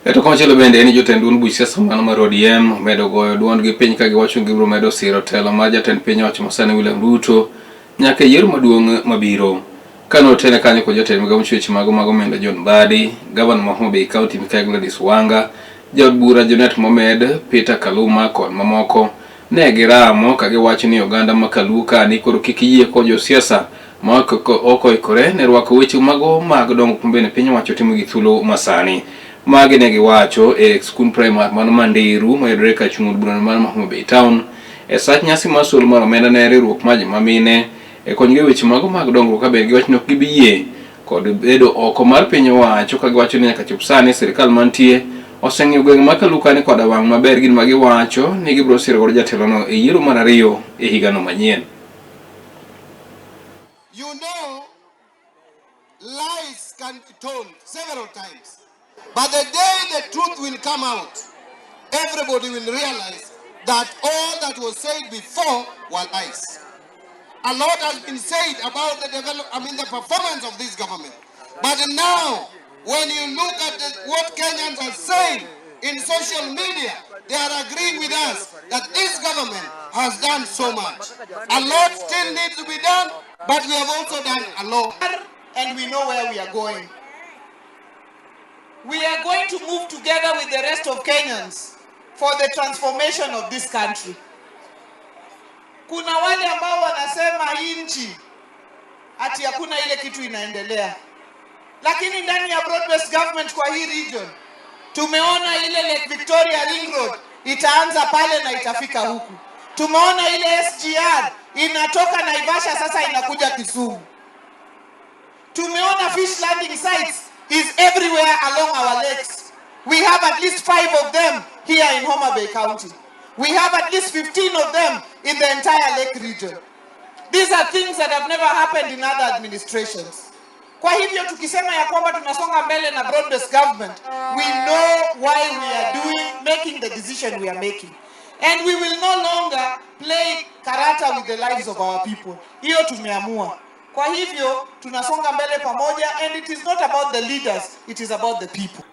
To komachielo bende en ni jotend duond buch siasa mano mar ODM omedo goyo duondgi piny ka giwacho ni gibiro medo siro telo mar jatend piny owacho masani William Ruto nyaka e yiero maduong' mabiro. Kane otene kanyo kod jatend migao mochiwo weche mago mag omenda John Mbadi, gavana ma Homa Bay County Mikai Gladys Wanga, jaod bura Junet Mohamed, Peter Kaluma kod mamoko ne giramo ka giwacho ni oganda ma Kaluo kani koro kik yie kod josiasa ma ok oikore ne rwako weche mago mag dongruok ma bende piny owacho timo gi thuolo masani. Magi ne giwacho e skund primar mano Manderu mayudore ka chung' od bura mar Homa Bay Town e sach nyasi mar solo mar omenda ne riwruok mar joma mine e konygi e weche mago mag dongruok ka bende giwacho ni ok gibi yie kod bedo oko mar piny owacho ka giwacho ni nyaka chop sani sirkal mantie oseng'iyo gweng' ma Kalukani koda wang' maber gin ma giwacho ni gibiro siro godo jatelono e yiero mar ariyo e higano manyien. You know, lies can be told several times. But the day the truth will come out, everybody will realize that all that was said before were lies. A lot has been said about the develop, I mean the performance of this government. But now, when you look at what Kenyans are saying in social media, they are agreeing with us that this government has done so much. A lot still needs to be done, but we have also done a lot. And we know where we are going. We are going to move together with the rest of Kenyans for the transformation of this country. Kuna wale ambao wanasema hii nchi ati hakuna ile kitu inaendelea, lakini ndani ya broad-based government kwa hii region tumeona ile Lake Victoria Ring Road itaanza pale na itafika huku. Tumeona ile SGR inatoka Naivasha sasa inakuja Kisumu. Tumeona fish landing sites is everywhere along our lakes. We have at least 5 of them here in Homa Bay County. We have at least 15 of them in the entire lake region. These are things that have never happened in other administrations. Kwa hivyo tukisema ya kwamba tunasonga mbele na broad-based government, we know why we are making the decision we are making. And we will no longer play karata with the lives of our people. Hiyo tumeamua. Kwa hivyo tunasonga mbele pamoja, and it is not about the leaders, it is about the people.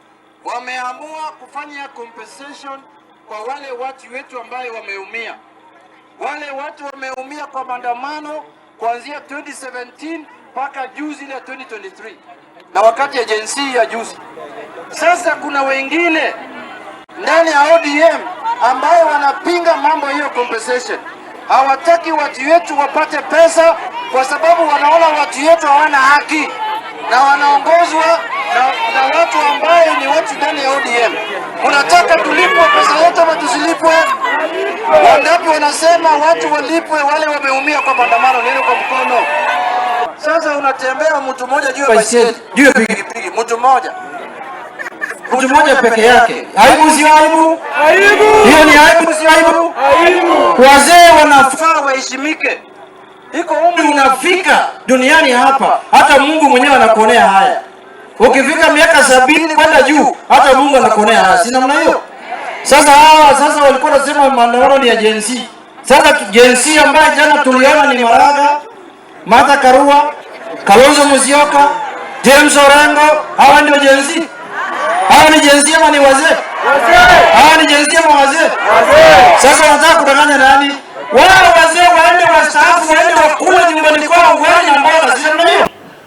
Wameamua kufanya compensation kwa wale watu wetu ambayo wameumia. Wale watu wameumia kwa maandamano kuanzia 2017 mpaka juzi ile 2023 na wakati ya Gen Z ya juzi. Sasa kuna wengine ndani ya ODM ambayo wanapinga mambo hiyo compensation. Hawataki watu wetu wapate pesa kwa sababu wanaona watu wetu hawana haki na wanaongozwa na watu ambaye ni watu ndani ya ODM. Unataka tulipwe pesa yetu ama tusilipwe? Wangapi wanasema watu walipwe wale wameumia kwa maandamano? Nini kwa mkono? Sasa unatembea mtu mmoja juu ya baiskeli, juu ya pikipiki, mtu mmoja. Mtu mmoja peke yake. Aibu sio aibu? Aibu. Hiyo ni aibu sio aibu? Aibu. Wazee wanafaa waheshimike. Iko umri unafika duniani hapa, hata Mungu mwenyewe anakuonea haya. Ukifika miaka 70 kwenda juu, hata Mungu anakuonea haya. Si namna hiyo? Sasa hawa sasa walikuwa wanasema maandamano ni ya Gen Z. Sasa Gen Z ambaye jana tuliona ni Maraga, Martha Karua, Kalonzo Musyoka, James Orengo, hawa ndio Gen Z. Hawa ni Gen Z ama ni wazee? Hawa ni Gen Z ama wazee? Sasa wanataka kudanganya nani? Wao wazee waende wastaafu, waende wakule nyumbani kwao ugali ambao si namna hiyo.